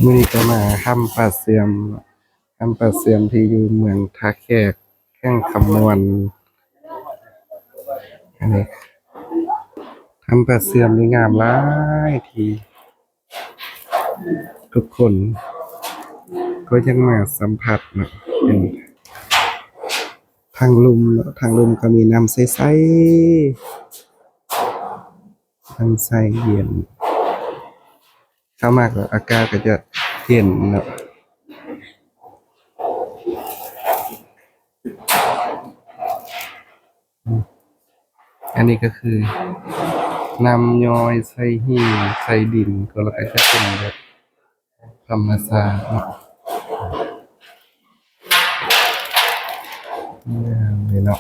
ມື້ນີ້ກໍມາຖ້ຳປ່າເຊື່ອມ ຖ້ຳປ່າເຊື່ອມທີ່ຢູ່ເມືອງທ່າແຂກ ແຂວງຄຳມ່ວນ. ອັນນີ້ຖ້ຳປ່າເຊື່ອມນີ້ງາມຫຼາຍ ທີ່ທຸກຄົນກໍຢາກມາສຳຜັດເນາະ. ເປັນທາງລຸ່ມເນາະ ທາງລຸ່ມກໍມີນ້ຳໃສໆ ນ້ຳໃສເຢັນ. ເຂົ້າມາກໍອາກາດກໍຈະເຢັນເນາະ. ອັນນີ້ກໍຄືນ້ຳຍ້ອຍໃສ່ຫີນໃສ່ດິນ ກໍລະກໍຈະເປັນແບບທຳມະຊາດເນາະ. ງາມເລີຍເນາະ.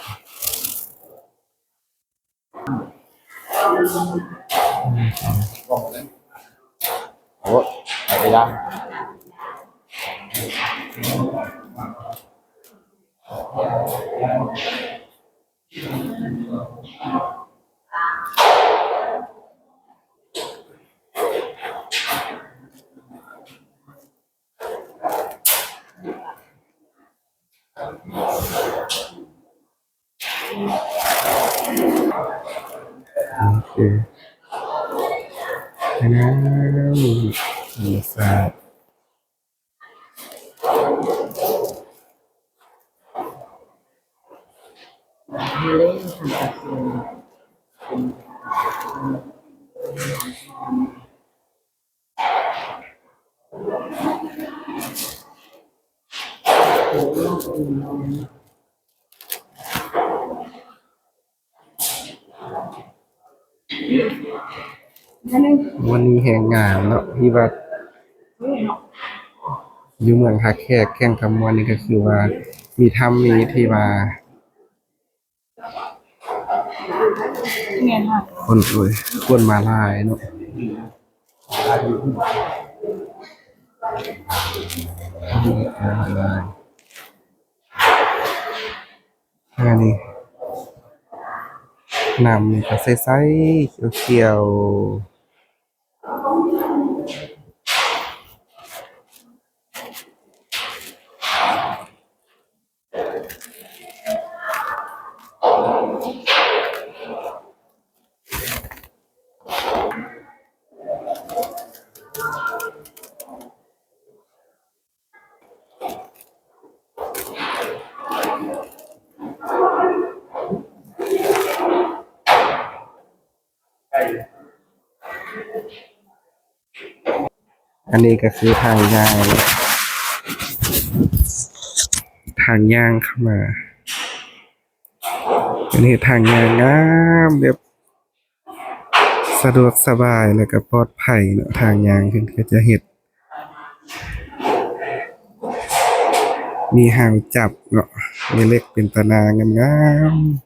ໂອ້ ໄປໄດ້. ໂອເຄ ງາມ ທຳມະຊາດ. ວັນນີ້ແຮງງາມເນາະ ທີ່ວ່າຢູ່ເມືອງທ່າແຂກ ແຂວງຄຳມ່ວນນີ້ ກໍຄືວ່າມີຖ້ຳນີ້ທີ່ວ່າ ແມ່ນຄ່ະ ຄົນ ໂອ້ຍ ຄົນມາຫຼາຍເນາະ ອັນນີ້ ນ້ຳນີ້ກໍໃສໆ ຂຽວໆ. ອັນນີ້ກໍຄືທາງຍ່າງ ທາງຍ່າງເຂົ້າມາ. ເພິ່ນເຮັດທາງຍ່າງງາມ ແບບສະດວກສະບາຍ ແລ້ວກໍປອດໄພເນາະ. ທາງຍ່າງເພິ່ນກໍຈະເຮັດ ມີຮາວຈັບເນາະ ມີເຫຼັກເປັນຕາໜ່າງາມໆ.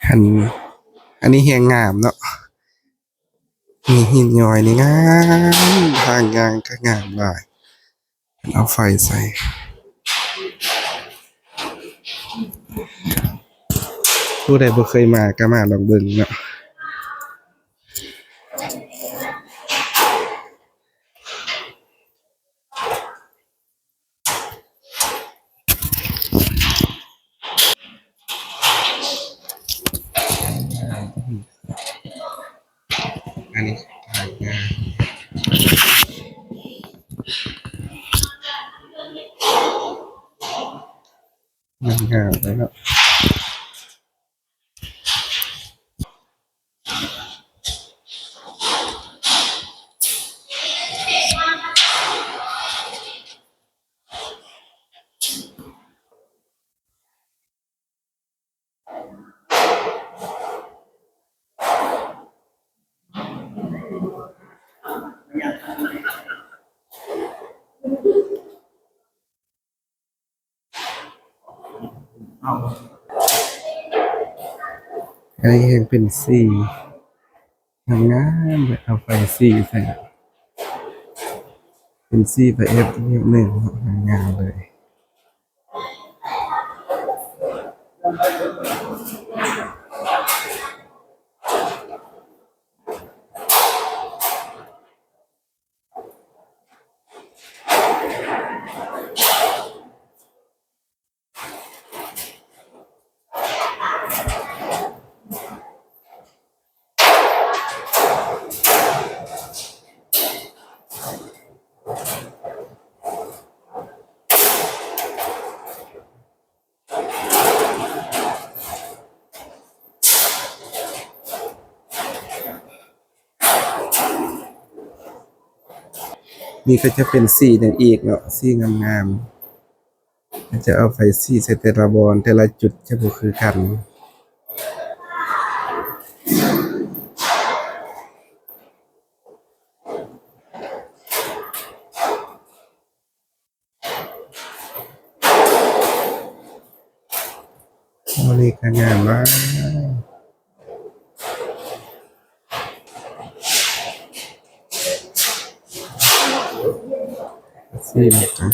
ອັນ ອັນນີ້ແຮງງາມເນາະ ມີຫີນຍ້ອຍນີ້ງາມ ທາງຍ່າງກໍງາມຫຼາຍ ເອົາໄຟໃສ່. ຜູ້ໃດບໍ່ເຄີຍມາກໍມາລອງເບິ່ງເນາະ. ອັນນີ້ ມັນງາມເລີຍເນາະ. ເ ອັນນີ້ແຮ່ງເປັນສີງາມໆ ເອົາໄຟສີໃສ່ ເປັນສີໄປແອບໜ້ອຍໜຶ່ງເນາະ ງາມໆເລີຍ. ນີ້ກໍຈະເປັນສີໜຶ່ງອີກເນາະ ສີງາມໆ ຈະເອົາໄຟສີໃສ່ແຕ່ລະບ່ອນ ແຕ່ລະຈຸດຈະບໍ່ຄືກັນ. ໂອ້ ນີ້ກໍງາມຫຼາຍ ສີມັນກໍ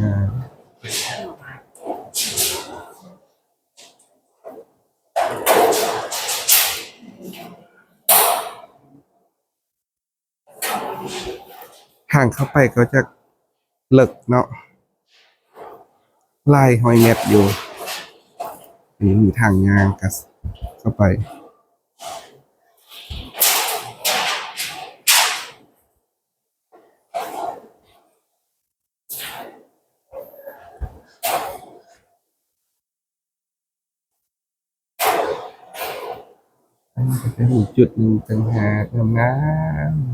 ງາມ. ທາງເຂົ້າໄປກໍຈະເລິກເນາະ ຫຼາຍຮ້ອຍແມັດຢູ່ ນີ້ມີທາງຍ່າງກະເຂົ້າໄປ. ອັນນີ້ກໍເປັນອີກຈຸດໜຶ່ງຕ່າງຫາກ ງາມໆ.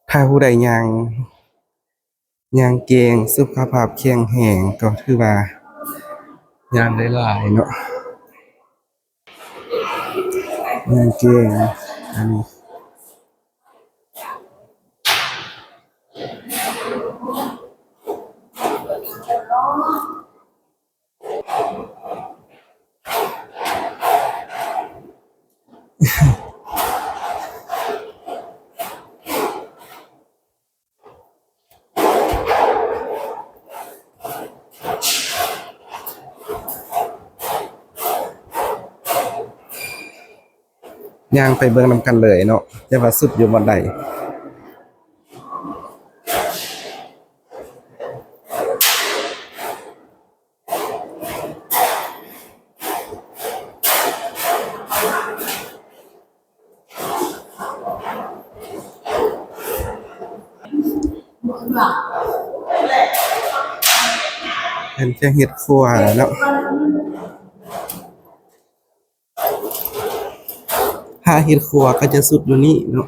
ຖ້າຜູ້ໃດຍ່າງ ຍ່າງເກັ່ງ ສຸຂະພາບແຂງແຮງ ກໍຖືວ່າຍ່າງໄດ້ຫຼາຍເນາະ ຍ່າງເກັ່ງ ອັນນີ້. ຍ່າງໄປເບິ່ງນຳກັນເລີຍເນາະ ຈະວ່າສຸດຢູ່ບ່ອນໃດ. ເພິ່ນຈະເຮັດຄົວແລ້ວເນາະ. ຖ້າເຮັດຄົວກໍຈະສຸດຢູ່ນີ້ເນາະ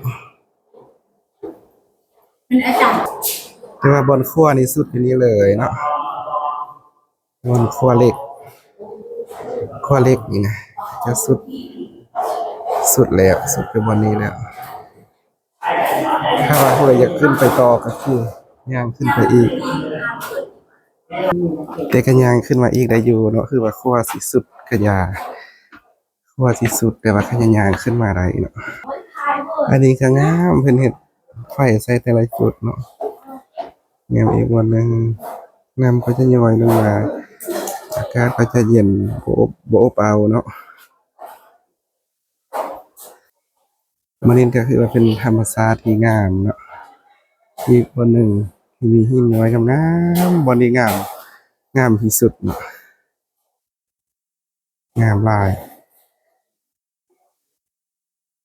ແຕ່ວ່າບ່ອນຄົວນີ້ສຸດຢູ່ນີ້ເລີຍເນາະ ບ່ອນຄົວເຫຼັກ ຄົວເຫຼັກນີ້ນະ ຈະສຸດ ສຸດແລ້ວ ສຸດໄປບ່ອນນີ້ແລ້ວ. ຖ້າວ່າຜູ້ໃດຢາກຂຶ້ນໄປຕໍ່ກໍຄືຍ່າງຂຶ້ນໄປອີກ ແຕ່ກໍຍ່າງຂຶ້ນມາອີກໄດ້ຢູ່ເນາະ ຄືວ່າຄົວຊິສຸດກໍຢ່າ ຄົວຊິສຸດ ແຕ່ວ່າກໍຍັງຍ່າງຂຶ້ນມາໄດ້ເນາະ. ອັນນີ້ກໍງາມ ເພິ່ນເຮັດໄຟໃສ່ແຕ່ລະຈຸດເນາະ ງາມອີກບ່ອນໜຶ່ງ. ນ້ຳກໍຈະຍ້ອຍລົງມາ ອາກາດກໍຈະເຢັນ ບໍ່ອົບ ບໍ່ອົບເອົາເນາະ. ມື້ນີ້ກໍຄືວ່າເປັນທຳມະຊາດທີ່ງາມເນາະ ອີກບ່ອນໜຶ່ງທີ່ມີຫີນຍ້ອຍງາມໆ ບ່ອນນີ້ງາມ ງາມທີ່ສຸດເນາະ ງາມຫຼາຍ.